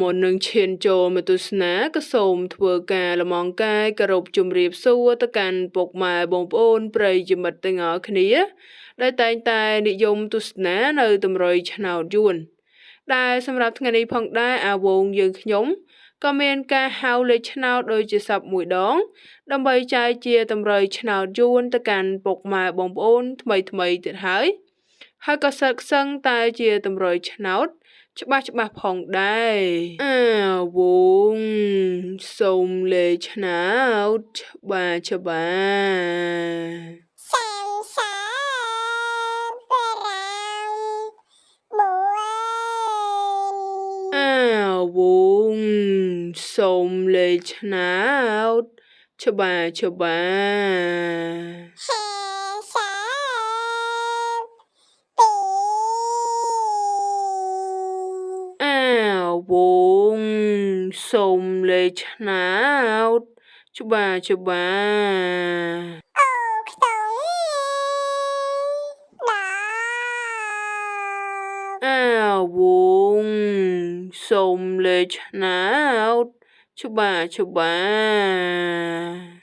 មុននឹងឈានចូលមកទស្សនាក៏សូមធ្វើការលំអងកាយគោរពជម្រាបសួរទៅកាន់ពុកម៉ែបងប្អូនប្រិយមិត្តទាំងអស់គ្នា ដែលតែងតែនិយមទស្សនានៅតម្រុយឆ្នោតយួនដែលសម្រាប់ថ្ងៃនេះផងដែរអាវងយើងខ្ញុំក៏មានការហៅលេខឆ្នោតដូចជាសពមួយដង ដើម្បីចែកជាតម្រុយឆ្នោតយួនទៅកាន់ពុកម៉ែបងប្អូនថ្មីថ្មីទៀតហើយហើយក៏សិតខ្សឹងតែជាតម្រុយឆ្នោតច្បាស់ច្បាស់ផងដែរអាវងសូមលេខឆ្នោតច្បាស់ច្បាស់ 39 អាវងសូមលេខឆ្នោតច្បាស់ច្បាស់ 52 អាវងសូមលេខឆ្នោតច្បាស់ច្បាស់ អូខ្ទង់10 អាវងសូមលេខឆ្នោតច្បាស់ច្បាស់។